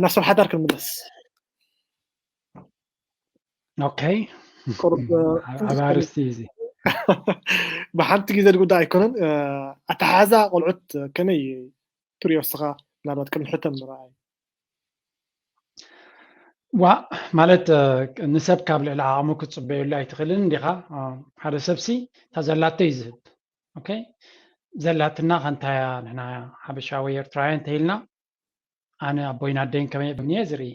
ናብ ሰብ ሓዳር ክንምለስ። ኦኬ፣ ኣብ ኣርስቲ እዚ ብሓንቲ ግዜ ዝጉዳእ ኣይኮነን። ኣተሓዛ ቆልዑት ከመይ ትሪኦ እስኻ? ምናልባት ከም ሕተም ንረኣይ። ዋ ማለት ንሰብ ካብ ልዕሊ ዓቕሙ ክትፅበየሉ ኣይትኽእልን እንዲኻ። ሓደ ሰብሲ እታ ዘላቶ እዩ ዝህብ። ኦኬ፣ ዘላትና ከንታያ ንሕና ሓበሻ ወይ ኤርትራውያን እንተኢልና ኣነ ኣቦይን ኣደይን ከመይ ብንየ ዝርኢ።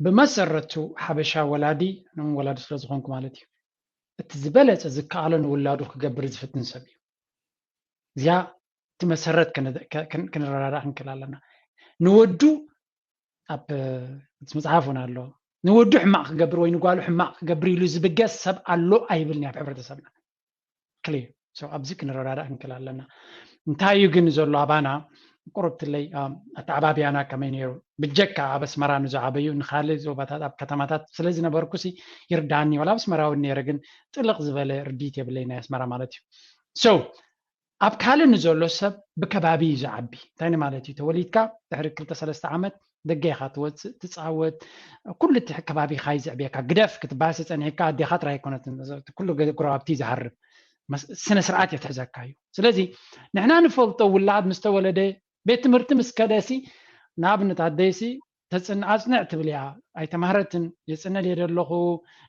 ብመሰረቱ ሓበሻ ወላዲ፣ ኣነ እውን ወላዲ ስለ ዝኾንኩ ማለት እዩ፣ እቲ ዝበለፀ ዝከኣሎ ንውላዱ ክገብር ዝፍትን ሰብ እዩ። እዚኣ እቲ መሰረት ክንረዳዳእ ክንክእል ኣለና። ንወዱ ኣብ መፅሓፍ እውን ኣሎ፣ ንወዱ ሕማቕ ክገብር ወይ ንጓሉ ሕማቕ ክገብር ኢሉ ዝብገስ ሰብ ኣሎ ኣይብልን ኣብ ሕብረተሰብና። ክሊር። ኣብዚ ክንረዳዳእ ክንክእል ኣለና። እንታይ እዩ ግን ዘሎ ኣባና? ቁርብትለይ ኣተዓባብያና ከመይ ነይሩ? ብጀካ ኣብ ኣስመራ ንዝዓበዩ ንካልእ ዞባታት ኣብ ከተማታት ስለ ዝነበርኩ ሲ ይርዳኒ። ዋላ ኣብ ኣስመራ እውን ነይረ፣ ግን ጥልቕ ዝበለ ርዲት የብለይ ናይ ኣስመራ ማለት እዩ። ሶ ኣብ ካልእ ንዘሎ ሰብ ብከባቢ እዩ ዝዓቢ። እንታይ ማለት እዩ? ተወሊድካ ድሕሪ ክልተ ሰለስተ ዓመት ደገ ኢኻ ትወፅእ፣ ትፃወት፣ ኩሉ እቲ ከባቢኻ እዩ ዝዕብየካ። ግደፍ ክትባሲ ፀኒሕካ ኣዴኻ ጥራይ ኣይኮነትን፣ ኩሉ ጎረባብቲ ዝሃርም ስነ ስርዓት የትሕዘካ እዩ። ስለዚ ንሕና ንፈልጦ ውላድ ምስ ተወለደ ቤት ትምህርቲ ምስ ከደሲ ንኣብነት ኣደይሲ ተፅን ኣፅንዕ ትብል እያ። ኣይተማህረትን፣ የፅነ ድየ ዘለኹ፣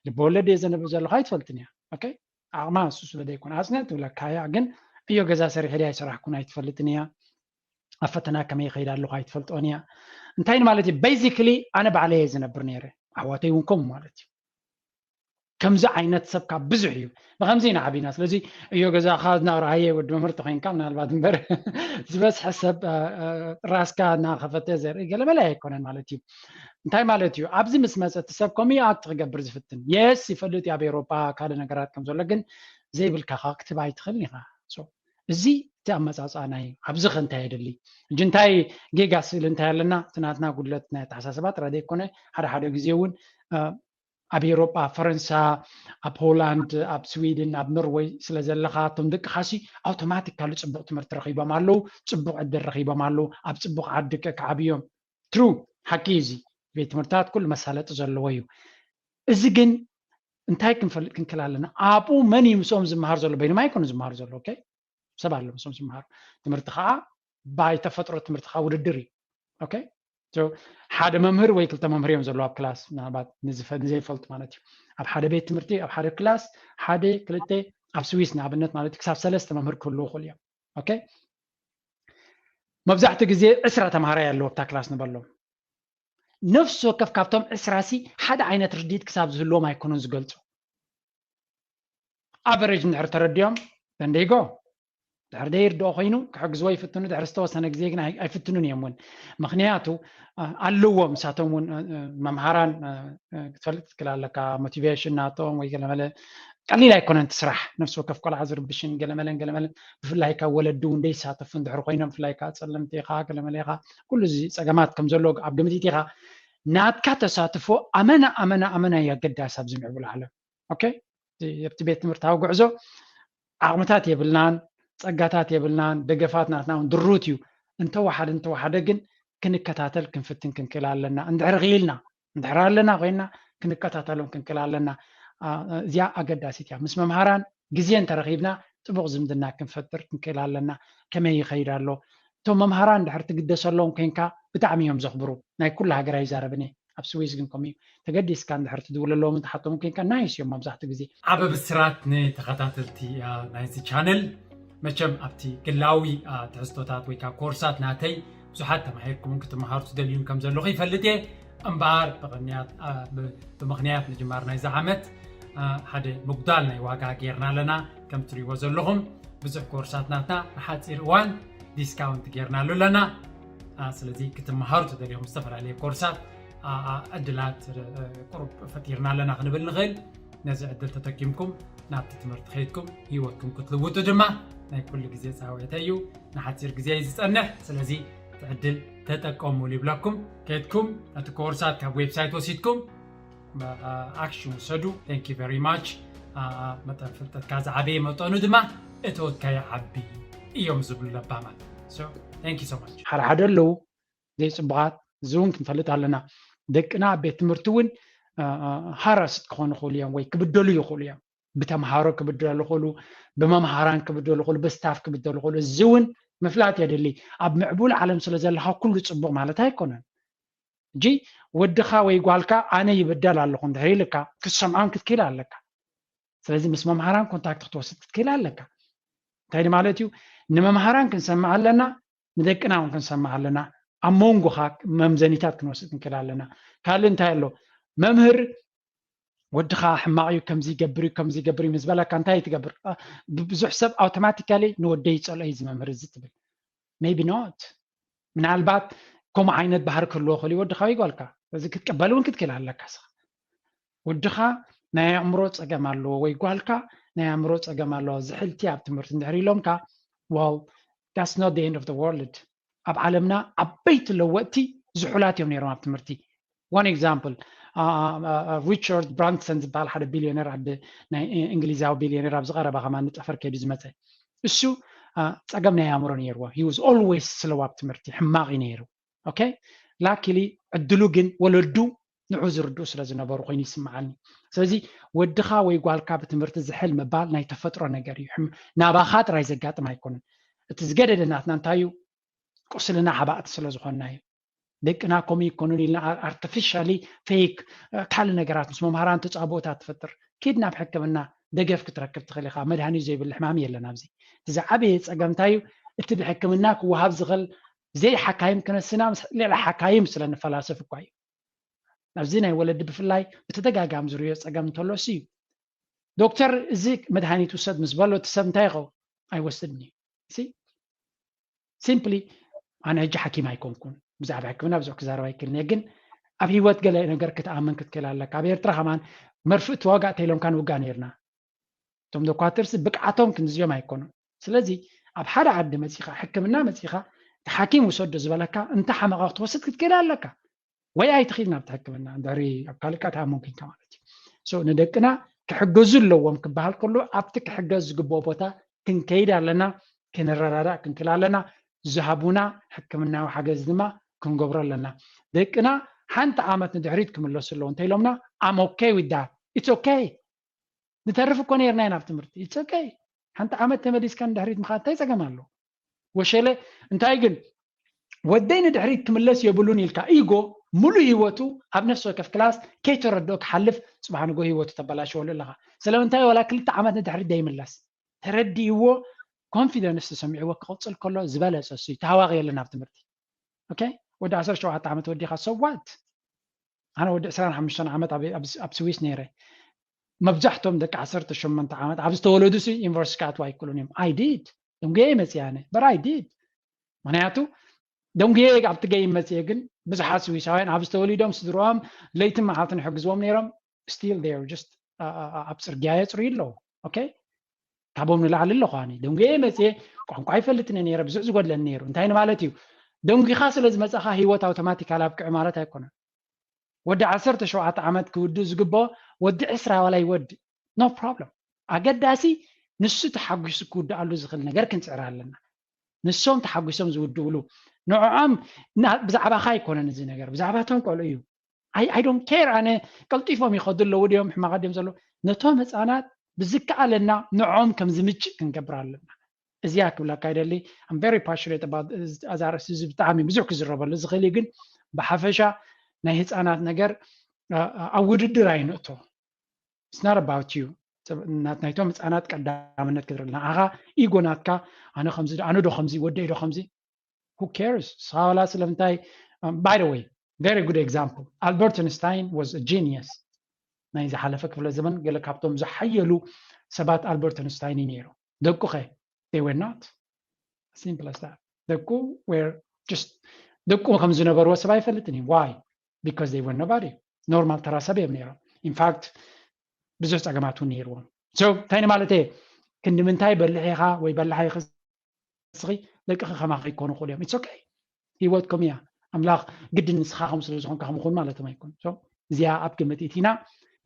ልበወለድ እየ ዘንብብ ዘለኹ ኣይትፈልጥን እያ። ኦኬ፣ ዓቕማ እሱ ስለ ዘይኮነ ኣፅንዕ ትብለካ እያ። ግን እዮ ገዛ ሰሪሐ ድየ ኣይሰራሕኩን ኣይትፈልጥን እያ። ኣብ ፈተና ከመይ ይኸይድ ኣለኹ ኣይትፈልጦን እያ። እንታይ ማለት እዩ? ቤዚክሊ ኣነ ባዕለይ እየ ዝነብር ነይረ፣ ኣሕዋተይ እውን ከምኡ ማለት እዩ። ከምዚ ዓይነት ሰብ ካብ ብዙሕ እዩ። ብከምዚ ኢና ዓቢና። ስለዚ እዮ ገዛኻ እናረኣየ ወዲ መምህር ተኮይንካ ምናልባት እምበር ዝበዝሐ ሰብ ራስካ እናኸፈተ ዘርኢ ገለመለ ኣይኮነን ማለት እዩ። እንታይ ማለት እዩ? ኣብዚ ምስ መፀ እቲ ሰብ ከምኡ ኣክት ክገብር ዝፍትን የስ ይፈልጥ እዩ ኣብ ኤሮጳ ካልእ ነገራት ከም ዘሎ፣ ግን ዘይብልካ ከዓ ክትብ ኣይትኽእልን ኢኻ። እዚ እቲ ኣመፃፅኣ ናይ ኣብዚ ከ እንታይ የድሊ? እጂ እንታይ ጌጋ ስእል እንታይ ኣለና? እቲ ናትና ጉድለት ናይ ኣተሓሳስባ ጥራይ ዘይኮነ ሓደ ሓደ ግዜ እውን ኣብ ኤሮጳ፣ ፈረንሳ፣ ኣብ ሆላንድ፣ ኣብ ስዊድን፣ ኣብ ኖርወይ ስለ ዘለኻ እቶም ደቅኻሲ ኣውቶማቲካሊ ፅቡቕ ትምህርቲ ረኺቦም ኣለዉ፣ ፅቡቕ ዕድል ረኺቦም ኣለዉ፣ ኣብ ፅቡቕ ዓዲ ክዓብዮም። ትሩ፣ ሓቂ እዩ። እዚ ቤት ትምህርታት ኩሉ መሳለጢ ዘለዎ እዩ። እዚ ግን እንታይ ክንፈልጥ ክንክእል ኣለና? ኣብኡ መን እዩ ምስኦም ዝመሃር ዘሎ? በይኖም ኣይኮኑ ዝመሃሩ ዘሎ። ኦኬ፣ ሰብ ኣሎ ምስኦም ዝመሃሩ። ትምህርቲ ከዓ ባይ ተፈጥሮ ትምህርቲ ከዓ ውድድር እዩ። ኦኬ፣ ሓደ መምህር ወይ ክልተ መምህር እዮም ዘለዉ ኣብ ክላስ፣ ምናልባት ንዝፈ- ንዘይፈልጡ ማለት እዩ። ኣብ ሓደ ቤት ትምህርቲ ኣብ ሓደ ክላስ ሓደ ክልተ፣ ኣብ ስዊስ ንኣብነት ማለት እዩ ክሳብ ሰለስተ መምህር ክህልዉ ይኽእሉ እዮም። ኦኬ፣ መብዛሕትኡ ግዜ ዕስራ ተምሃራይ ኣለዎ ኣብታ ክላስ ንበሎም። ነፍሲ ወከፍ ካብቶም ዕስራ ሲ ሓደ ዓይነት ርድኢት ክሳብ ዝህልዎም ኣይኮኑን ዝገልፁ። ኣቨሬጅ እንድሕር ተረዲኦም ደንደይጎ ድሕር ደይርድኦ ኮይኑ ክሕግዝዎ ይፍትኑ፣ ድሕር ዝተወሰነ ግዜ ግን ኣይ- ኣይፍትኑን እዮም እውን። ምክንያቱ ኣ- ኣለዎም ንሳቶም እውን እ- እ- መምሃራን እ- እ- ክትፈልጥ ትክእል ኣለካ፣ ሞቲቬሽን ናቶም ወይ ገለመለ ቀሊል ኣይኮነን እቲ ስራሕ። ነፍሲ ወከፍ ቆልዓ ዝርብሽን ገለመለን ገለመለን፣ ብፍላይ ካብ ወለዲ እውን ደይሳተፉ እንድሕር ኮይኖም፣ ብፍላይ ካብ ፀለምቲ ኢኻ ገለመለ ኢኻ፣ ኩሉ እዚ ፀገማት ከም ዘሎ ኣብ ግምት ኢኻ። ናትካ ተሳትፎ ኣመና ኣመና ኣመና እዩ ኣገዳሲ ኣብዚ ምዕቡል ዓለም። ኦኬ፣ ኣብቲ ቤት ትምህርታዊ ጉዕዞ ዓቕምታት የብልናን፣ ፀጋታት የብልናን፣ ደገፋት ናትና እውን ድሩት እዩ። እንተወሓደ እንተወሓደ ግን ክንከታተል ክንፍትን ክንክእል ኣለና። እንድሕር ኽኢልና እንድሕር ኣለና ኮይና ክንከታተሎም ክንክእል ኣለና። ኣ- እዚኣ ኣገዳሲት እያ። ምስ መምሃራን ግዜ እንተረኺብና ጥቡቕ ዝምድና ክንፈጥር ክንክእል ኣለና። ከመይ ይኸይድ ኣሎ? እቶም መምሃራን እንድሕር ትግደሰሎም ኮይንካ ብጣዕሚ እዮም ዘኽብሩ። ናይ ኩሉ ሃገር ኣይዛረብን እየ፣ ኣብ ስዊዝ ግን ከምኡ እዩ። ተገዲስካ እንድሕር ትድውለሎም ትሓቶም ኮይንካ ናይስ እዮም መብዛሕትኡ ግዜ። ዓቢ ብስራት ንተኸታተልቲ ናይዚ ቻነል። መቸም ኣብቲ ግላዊ ትሕዝቶታት ወይ ከዓ ኮርሳት ናተይ ብዙሓት ተማሂርኩምን ክትመሃሩ ትደልዩን ከም ዘለኹ ይፈልጥ እየ። እምበኣር ብቕንያት ብ- ብምኽንያት ምጅማር ናይዚ ዓመት ሓደ ምጉዳል ናይ ዋጋ ጌርና ኣለና። ከም ትሪእዎ ዘለኹም ብዙሕ ኮርሳት ናትና ንሓፂር እዋን ዲስካውንት ጌርናሉ ኣለና። ስለዚ ክትመሃሩ ትደልዮም ዝተፈላለዩ ኮርሳት ዕድላት ቁሩብ ፈጢርና ኣለና ክንብል ንኽእል። ነዚ ዕድል ተጠቂምኩም ናብቲ ትምህርቲ ከይድኩም ህይወትኩም ክትልውጡ ድማ ናይ ኩሉ ግዜ ፃውዒተ እዩ። ንሓፂር ግዜ እዩ ዝፀንሕ። ስለዚ እቲ ዕድል ተጠቀሙሉ ይብለኩም። ከይድኩም ነቲ ኮርሳት ካብ ዌብሳይት ወሲድኩም ኣክሽን ውሰዱ። Thank you very much። መጠን ፍልጠትካ ዝዓበየ መጠኑ ድማ እቶትካ ይዓቢ እዮም ዝብሉ ለባማት። So thank you so much። ሓደ ሓደ ኣለዉ ዘይፅቡቓት እዚ እውን ክንፈልጥ ኣለና። ደቅና ኣብ ቤት ትምህርቲ እውን ሃራስድ ክኾኑ ይኽእሉ እዮም ወይ ክብደሉ ይኽእሉ እዮም። ብተምሃሮ ክብደሉ ይኽእሉ፣ ብመምሃራን ክብደሉ ይኽእሉ፣ ብስታፍ ክብደሉ ይኽእሉ። እዚ እውን ምፍላጥ የድሊ። ኣብ ምዕቡል ዓለም ስለ ዘለኻ ኩሉ ፅቡቕ ማለት ኣይኮነን። እጂ ወድኻ ወይ ጓልካ ኣነ ይብደል ኣለኹ እንድሕር ኢልካ ክትሰምዖም ክትክእል ኣለካ። ስለዚ ምስ መምሃራን ኮንታክት ክትወስድ ክትክእል ኣለካ። እንታይ ማለት እዩ? ንመምሃራን ክንሰምዕ ኣለና፣ ንደቅና እውን ክንሰምዕ ኣለና። ኣብ መንጎኻ መምዘኒታት ክንወስድ ክንክእል ኣለና። ካልእ እንታይ ኣሎ? መምህር ወድኻ ሕማቕ እዩ፣ ከምዚ ይገብር እዩ፣ ከምዚ ይገብር እዩ ምስ በለካ እንታይ ትገብር? ብዙሕ ሰብ ኣውቶማቲካሊ ንወደይ ይጸልኦ እዩ እዚ መምህር እዚ ትብል። ሜቢ ኖት። ምናልባት ከምኡ ዓይነት ባህሪ ክህልዎ ክእል ወድኻ ወይ ጓልካ። እዚ ክትቀበል እውን ክትክእል ኣለካ። ስኻ ወድኻ ናይ ኣእምሮ ጸገም ኣለዎ ወይ ጓልካ ናይ ኣእምሮ ጸገም ኣለዎ፣ ዝሕልቲ ኣብ ትምህርቲ እንድሕር ኢሎምካ፣ well, that's not the end of the world። ኣብ ዓለምና ዓበይቲ ለወጥቲ ዝሑላት እዮም ነይሮም ኣብ ትምህርቲ። One example, ሪቻርድ ብራንሰን ዝበሃል ሓደ ቢልዮነር፣ ናይ እንግሊዛዊ ቢልዮነር፣ ኣብዚ ቀረባ ከማን ንጠፈር ከይዱ ዝመፀ፣ እሱ ፀገም ናይ ኣእምሮ ነይርዎ። He was always slow ኣብ ትምህርቲ፣ ሕማቕ እዩ ነይሩ። Okay? Luckily ዕድሉ ግን ወለዱ ንዑ ዝርድኡ ስለ ዝነበሩ ኮይኑ ይስምዓኒ። ስለዚ ወድኻ ወይ ጓልካ ብትምህርቲ ዝሕል ምባል ናይ ተፈጥሮ ነገር እዩ። ናባኻ ጥራይ ዘጋጥም ኣይኮነን። እቲ ዝገደደ ናትና እንታይ እዩ? ቁስልና ሓባእቲ ስለ ዝኾንና እዩ። ደቅና ከምኡ ይኮኑን ኢልና ኣርቲፊሻሊ ፌክ ካልእ ነገራት ምስ መምሃራን ተጻብኦታት ትፈጥር። ኪድ ናብ ሕክምና ደገፍ ክትረክብ ትኽእል ኢኻ። መድሃኒት ዘይብሉ ሕማም የለን ኣብዚ። እቲ ዝዓበየ ጸገም እንታይ እዩ? እቲ ብሕክምና ክወሃብ ዝኽእል ዘይሓካይም ክነስና ምስ ሌላ ሓካይም ስለ ንፈላሰፍ እኳ እዩ። ኣብዚ ናይ ወለዲ ብፍላይ ብተደጋጋሚ ዝርዮ ጸገም እንተሎ እሱ እዩ። ዶክተር እዚ መድሃኒት ውሰድ ምስ በሎ እቲ ሰብ እንታይ ይኸውን? ኣይወስድን እዩ። ሲምፕሊ ኣነ ሕጂ ሓኪም ኣይኮንኩን፣ ብዛዕባ ሕክምና ብዙሕ ክዛረብ ኣይክእልን እየ፣ ግን ኣብ ህይወት ገለ ነገር ክትኣምን ክትክእል ኣለካ። ኣብ ኤርትራ ከማን መርፍእ ተዋጋእ ተኢሎምካ ንውጋእ ነይርና። እቶም ዶኳትርሲ ብቅዓቶም ክንድዚኦም ኣይኮኑን። ስለዚ ኣብ ሓደ ዓዲ መፂኻ ሕክምና መፂኻ እቲ ሓኪም ውሰዶ ዝበለካ እንተ ሓመቐ ክትወስድ ክትክእል ኣለካ። ወይ ኣይትኺድ ናብቲ ሕክምና እንድሕሪ ኣብ ካልእ ቀታ ሙምኪንካ ማለት እዩ። ንደቅና ክሕገዙ ኣለዎም ክበሃል ከሎ ኣብቲ ክሕገዝ ዝግብኦ ቦታ ክንከይድ ኣለና፣ ክንረዳዳእ ክንክእል ኣለና። ዝሃቡና ሕክምናዊ ሓገዝ ድማ ክንገብሮ ኣለና። ደቅና ሓንቲ ዓመት ንድሕሪት ክምለሱ ኣለዎ እንተኢሎምና I'm okay with that. It's okay። ንተርፍ እኮ ነይርና ኢና ኣብ ትምህርቲ። It's okay። ሓንቲ ዓመት ተመሊስካ ንድሕሪት ምኻድ እንታይ ጸገም ኣሎ? ወሸለ እንታይ ግን ወደይ ንድሕሪት ክምለስ የብሉን ኢልካ ኢጎ ሙሉእ ህይወቱ ኣብ ነፍሲ ወከፍ ክላስ ከይተረድኦ ክሓልፍ ጽባሕ ንጎ ህይወቱ ተበላሽወሉ ኣለኻ። ስለምንታይ ዋላ ክልተ ዓመት ንድሕሪት ዘይምለስ? ተረዲእዎ ኮንፊደንስ ተሰሚዕዎ ክቕጽል ከሎ ዝበለጸ እሱ እዩ። ተሃዋኺ የለን ኣብ ትምህርቲ። ኦኬ ወዲ ዓሰርተ ሸውዓተ ዓመት ወዲኻ so what? ኣነ ወዲ ዕስራን ሓሙሽተን ዓመት ኣብ ስዊስ ነይረ። መብዛሕቶም ደቂ ዓሰርተ ሸሞንተ ዓመት ኣብ ዝተወለዱ ዩኒቨርሲቲ ክኣትዉ ኣይክእሉን እዮም። I did። ደንጉየ መፅእ ኣነ but I did። ምክንያቱ ደንጉየ ኣብቲ ገይ መፅእ ግን ብዙሓት ስዊሳውያን ኣብ ዝተወሊዶም ስድሮም ለይትን መዓልትን ይሕግዝዎም ነይሮም። Still they are just ኣብ ፅርግያ የፅርዩ ኣለዉ። ኦኬ ካብኦም ንላዕሊ ኣለኹ ኣነ። ደንጉየ መፅየ ቋንቋ ኣይፈልጥን ነይረ፣ ብዙሕ ዝጎድለኒ ነይሩ። እንታይ ንማለት እዩ? ደንጒኻ ስለ ዝመፃኻ ህይወት ኣውቶማቲካል ኣብቅዕ ማለት ኣይኮነን። ወዲ ዓሰርተ ሸውዓተ ዓመት ክውድእ ዝግብኦ ወዲ ዕስራ ዋላ ይወድእ፣ no problem። ኣገዳሲ ንሱ ተሓጒሱ ክውድኣሉ ዝኽእል ነገር ክንፅዕር ኣለና። ንሶም ተሓጒሶም ዝውድእሉ ንዕዖም ብዛዕባኻ ኣይኮነን እዚ ነገር፣ ብዛዕባቶም ቆልዑ እዩ። I don't care ኣነ ቀልጢፎም ይኸዱ ኣለዉ ድዮም ሕማቓት ድዮም ዘለዉ፣ ነቶም ህፃናት ብዝከኣለና ንዕኦም ከም ዝምጭእ ክንገብር ኣለና። እዚኣ ክብለካ ይደሊ። I'm very passionate about ኣዛርእሲ እዚ ብጣዕሚ ብዙሕ ክዝረበሉ ዝኽእል እዩ ግን ብሓፈሻ ናይ ህፃናት ነገር ኣብ ውድድር ኣይንእቶ። It's not about you። ናይቶም ህፃናት ቀዳምነት ክትርኢ ንዓኻ ኢጎ ናትካ ኣነ ከምዚ ኣነ ዶ ከምዚ ወደይ ዶ ከምዚ who cares ስኻ ዋላ ስለምንታይ? By the way, very good example, Albert Einstein was a genius። ናይ ዝሓለፈ ክፍለ ዘመን ገለ ካብቶም ዝሓየሉ ሰባት ኣልበርት ኣንስታይን እዩ ነይሩ። ደቁ ኸ? They were not። Simple as that። ደቁ were just ደቁ ከም ዝነበርዎ ሰብ ኣይፈልጥን እዩ። Why? Because they were nobody። ኖርማል ተራ ሰብ እዮም ነይሮም። In fact ብዙሕ ፀገማት እውን ነይርዎም። So እንታይ ንማለት እየ? ክንዲ ምንታይ በልሕ ኢኻ ወይ በላሕ ኢኺ ንስኺ ደቅኺ ከማኺ ክኾኑ ይኽእሉ እዮም። It's okay። ህይወት ከምኡ እያ። ኣምላኽ ግድን ንስኻ ከም ስለ ዝኾንካ ከም ይኹን ማለት ኣይኮን። እዚኣ ኣብ ግምት እቲና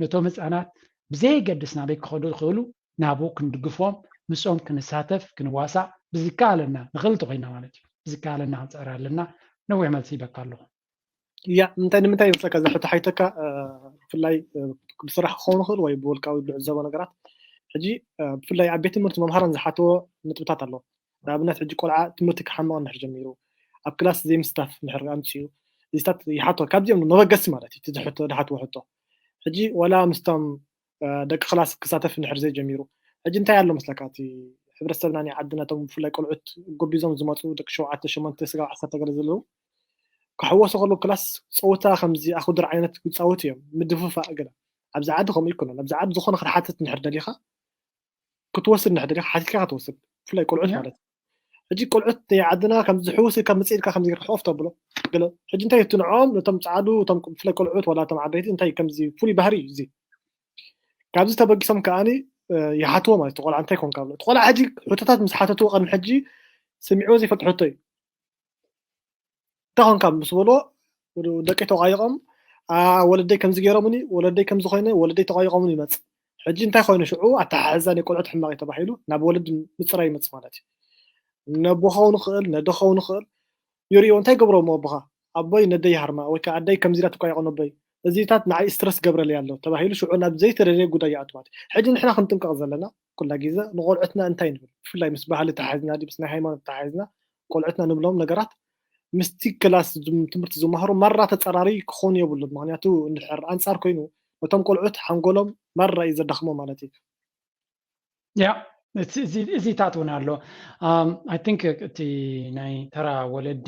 ነቶም ህፃናት ብዘየገድስ ናበይ ክኸዱ ይኽእሉ ናብኡ ክንድግፎም ምስኦም ክንሳተፍ ክንዋሳእ ብዝከኣለና ንኽእል እንተኾይና ማለት እዩ። ብዝከኣለና ክንፅዕር ኣለና። ነዊሕ መልሲ ይበካ ኣለኹ። እያ እንታይ ንምንታይ ይመስለካ እዚ ሕቶ ሓይተካ ብፍላይ ብስራሕ ክኸውን ይኽእል ወይ ብውልቃዊ ዝዕዘቦ ነገራት ሕጂ ብፍላይ ኣብ ቤት ትምህርቲ መምሃራን ዝሓተዎ ንጥብታት ኣለዎ። ንኣብነት ሕጂ ቆልዓ ትምህርቲ ክሓምቕ እንድሕር ጀሚሩ ኣብ ክላስ ዘይምስታፍ እንድሕር ኣምፅኡ እዚታት ይሓቶ። ካብዚኦም መበገሲ ማለት እዩ ዝሓትዎ ሕቶ። ሕጂ ወላ ምስቶም ደቂ ክላስ ክሳተፍ እንድሕር ዘይጀሚሩ ሕጂ እንታይ ኣሎ መስለካ? እቲ ሕብረተሰብና ናይ ዓድና እቶም ብፍላይ ቆልዑት ጎቢዞም ዝመፁ ደቂ ሸውዓተ ሸሞንተ ስጋብ ዓሰርተ ገለ ዘለዉ ክሕወሱ ከለዉ ክላስ ፀወታ ከምዚ ኣኹድር ዓይነት ይፃወቱ እዮም። ምድፍፋእ ገለ ኣብዚ ዓዲ ከምኡ ይኮነን። ኣብዚ ዓዲ ዝኾነ ክትሓትት እንድሕር ደሊኻ ክትወስድ እንድሕር ደሊኻ ሓቲትካ ክትወስድ ብፍላይ ቆልዑት ማለት እዩ። ሕጂ ቆልዑት ናይ ዓድና ከምዚ ዝሕውስ ኢልካ መፅእ ኢልካ ከምዚ ጌርካ ሕቆፍ ተብሎ ገለ ሕጂ እንታይ እቲ ንዕኦም ነቶም ፃዓዱ እቶም ብፍላይ ቆልዑት ዋላ እቶም ዓበይቲ እንታይ ከምዚ ፍሉይ ባህሪ እዩ እዚ ካብዚ ተበጊሶም ከዓኒ ይሓትዎ ማለት እዩ። ቆልዓ እንታይ ኮንካ ብሎ እቲ ቆልዓ ሕጂ ሕቶታት ምስ ሓተትዎ ቅድሚ ሕጂ ስሚዕዎ ዘይፈልጥ ሕቶ እዩ። እንታይ ኮንካ ምስ በሎ ደቂ ተቋይቆም ወለደይ ከምዚ ገይሮምኒ ወለደይ ከምዚ ኮይነ ወለደይ ተቋይቆምኒ ይመፅ። ሕጂ እንታይ ኮይኑ ሽዑ ኣተሓሕዛ ናይ ቆልዑት ሕማቕ እዩ ተባሂሉ ናብ ወለዲ ምፅራይ ይመፅ ማለት እዩ። ነቦ ኸውን ይኽእል ነዶ ኸውን ይኽእል ይርእዮ እንታይ ገብሮ እሞ ኣቦኻ ኣቦይ ነደይ ይሃርማ ወይ ከዓ ኣደይ ከምዚ ኢላ ትቋይቆ ነቦይ እዚታት ንዓይ ስትረስ ገብረለይ ኣሎ ተባሂሉ ሽዑ ናብ ዘይተደለየ ጉዳይ ይኣትዋት። ሕጂ ንሕና ክንጥንቀቕ ዘለና ኩላ ግዜ ንቆልዑትና እንታይ ንብል ብፍላይ ምስ ባህሊ ተሓዝና ድምስ ናይ ሃይማኖት ተሓዝና ቆልዑትና ንብሎም ነገራት ምስቲ ክላስ ትምህርቲ ዝመሃሩ ማራ ተፀራሪ ክኾኑ የብሉን። ምክንያቱ እንድሕር ኣንፃር ኮይኑ ነቶም ቆልዑት ሓንጎሎም ማራ እዩ ዘዳኽሞ ማለት እዩ። ያ እዚታት እውን ኣሎ። ኣይ ቲንክ እቲ ናይ ተራ ወለዲ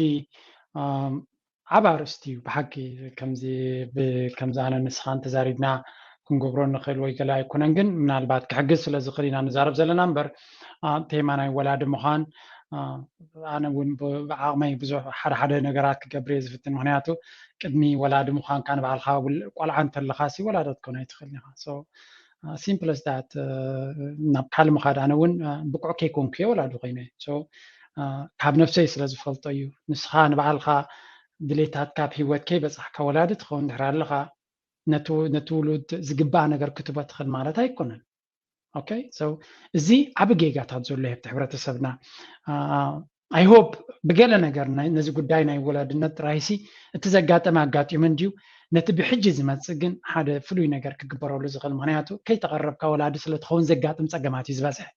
ዓብ ኣርእስቲ እዩ ብሓቂ። ከምዚ ኣነ ንስኻን ተዛሪብና ክንገብሮ ንኽእል ወይ ገለ ኣይኮነን፣ ግን ምናልባት ክሕግዝ ስለ ዝኽእል ኢና ንዛረብ ዘለና እምበር ቴማ ናይ ወላዲ ምዃን ኣነ እውን ብዓቕመይ ብዙሕ ሓደ ሓደ ነገራት ክገብር እየ ዝፍትን። ምክንያቱ ቅድሚ ወላዲ ምዃንካ ንባዕልካ ቆልዓ እንተለካ ሲ ወላዲ ክትከውን ኣይትኽእልን ኢኻ። ሲምፕል ስ ዳት ናብ ካልእ ምኻድ ኣነ እውን ብቁዕ ከይኮንኩ እየ ወላዲ ኮይነ። ካብ ነፍሰይ ስለ ዝፈልጦ እዩ። ንስኻ ንባዕልካ ድሌታትካ ኣብ ሂወት ከይበፃሕካ ወላዲ ትኸውን ድሕር ኣለካ ነቲ ውሉድ ዝግባእ ነገር ክትቦ ትኽእል ማለት ኣይኮነን። ኦኬ እዚ ዓቢ ጌጋታት ዘሎ ኣብቲ ሕብረተሰብና። ኣይ ሆፕ ብገለ ነገር ነዚ ጉዳይ ናይ ወላድነት ጥራይሲ እቲ ዘጋጠመ ኣጋጢሙ እንድዩ። ነቲ ብሕጂ ዝመፅእ ግን ሓደ ፍሉይ ነገር ክግበረሉ ዝኽእል፣ ምክንያቱ ከይተቐረብካ ወላዲ ስለ ትኸውን ዘጋጥም ፀገማት እዩ ዝበዝሐ።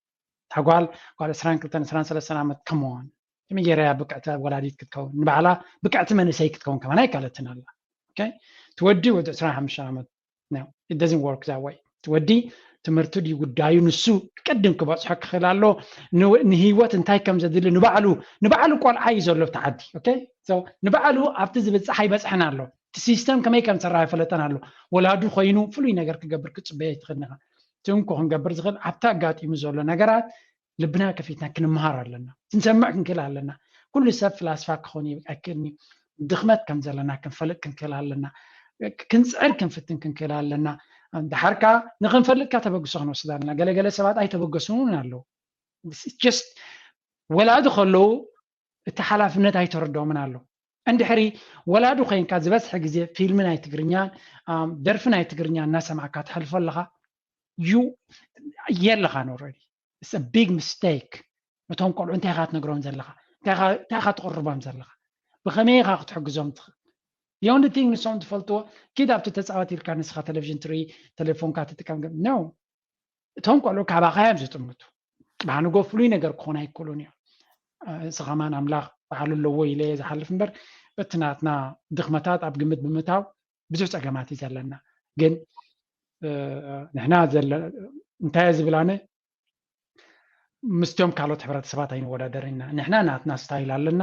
እታ ጓል ጓል ዕስራን ክልተን ዕስራን ሰለስተን ዓመት ከመዋን ከመይ ገይራ እያ ብቅዕቲ ወላዲት ክትከውን? ንባዕላ ብቅዕቲ መንእሰይ ክትከውን ከማን ኣይካለትን ኣላ። እቲ ወዲ ወዲ ዕስራን ሓሙሽተን ዓመት it doesn't work that way። እቲ ወዲ ትምህርቲ ድዩ ጉዳዩ ንሱ ቅድም ክበፅሖ ክኽእል ኣሎ። ንህይወት እንታይ ከም ዘድሊ ንባዕሉ ንባዕሉ ቆልዓ እዩ ዘሎ ኣብቲ ዓዲ። ንባዕሉ ኣብቲ ዝብፅሕ ኣይበፅሐን ኣሎ። እቲ ሲስተም ከመይ ከም ዝሰርሕ ኣይፈለጠን ኣሎ። ወላዱ ኮይኑ ፍሉይ ነገር ክገብር ክፅበዮ ኣይትኽእልን ኢኻ። እቲ እንኮ ክንገብር ዝኽእል ኣብቲ ኣጋጢሙ ዘሎ ነገራት ልብና ከፊትና ክንመሃር ኣለና። ክንሰምዕ ክንክእል ኣለና። ኩሉ ሰብ ፍላስፋ ክኾን ኣይክእልን እዩ። ድኽመት ከም ዘለና ክንፈልጥ ክንክእል ኣለና። ክንፅዕር ክንፍትን ክንክእል ኣለና። ድሓር ከዓ ንክንፈልጥ ከዓ ተበግሶ ክንወስድ ኣለና። ገለገለ ሰባት ኣይተበገሱን እውን ኣለዉ። ጀስት ወላዲ ከለዉ እቲ ሓላፍነት ኣይተረድኦምን ኣሎ። እንድሕሪ ወላዲ ኮይንካ ዝበዝሐ ግዜ ፊልሚ ናይ ትግርኛን ደርፊ ናይ ትግርኛ እናሰማዕካ ትሕልፎ ኣለኻ። ዩ የለኻን ኦልሬዲ። It's a big mistake። ነቶም ቆልዑ እንታይ ኢኻ ትነግሮም ዘለኻ? እንታይ ኢኻ ትቕርቦም ዘለኻ? ብኸመይ ኢኻ ክትሕግዞም ትኽእል? The only thing ንሶም ትፈልጥዎ ኪድ ኣብቲ ተፃወት ኢልካ ንስኻ ቴሌቪዥን ትርኢ፣ ቴሌፎንካ ትጥቀም። No። እቶም ቆልዑ ካባኻ እዮም ዝጥምቱ። ብሓንጎ ፍሉይ ነገር ክኾኑ ኣይክእሉን እዮም። እዚ ከማን ኣምላኽ ባዕሉ ኣለዎ ኢለ እየ ዝሓልፍ እምበር በቲ ናትና ድኽመታት ኣብ ግምት ብምእታው ብዙሕ ፀገማት እዩ ዘለና። ግን ንሕና እንታይ እየ ዝብል ኣነ ምስቶም ካልኦት ሕብረተሰባት ኣይንወዳደር ኢና። ንሕና ናትና ስታይል ኣለና።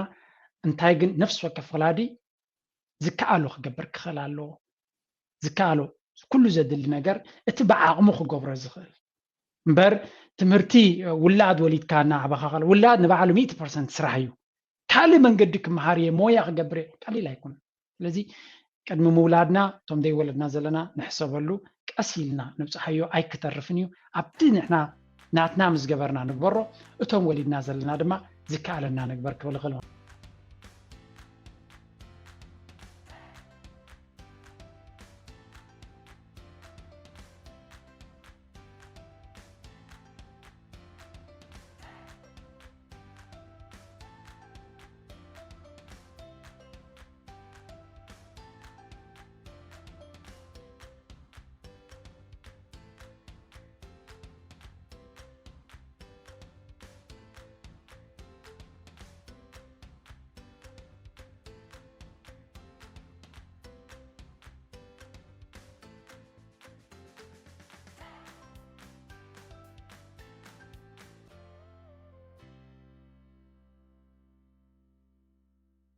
እንታይ ግን ነፍሲ ወከፍ ወላዲ ዝከኣሎ ክገብር ክኽእል ኣለዎ። ዝከኣሎ ኩሉ ዘድሊ ነገር እቲ ብዓቕሙ ክገብሮ ዝኽእል እምበር ትምህርቲ ውላድ ወሊድካ እናዕበኻ ውላድ ንባዕሉ ሚእቲ ፐርሰንት ስራሕ እዩ። ካልእ መንገዲ ክመሃር እየ ሞያ ክገብር እየ ቀሊል ኣይኮነን። ስለዚ ቅድሚ ምውላድና እቶም ዘይወለድና ዘለና ንሕሰበሉ ቀስ ኢልና ንብፅሓዮ ኣይክተርፍን እዩ። ኣብቲ ንሕና ናትና ምስ ገበርና ንግበሮ እቶም ወሊድና ዘለና ድማ ዝከኣለና ንግበር ክብል እኽእል።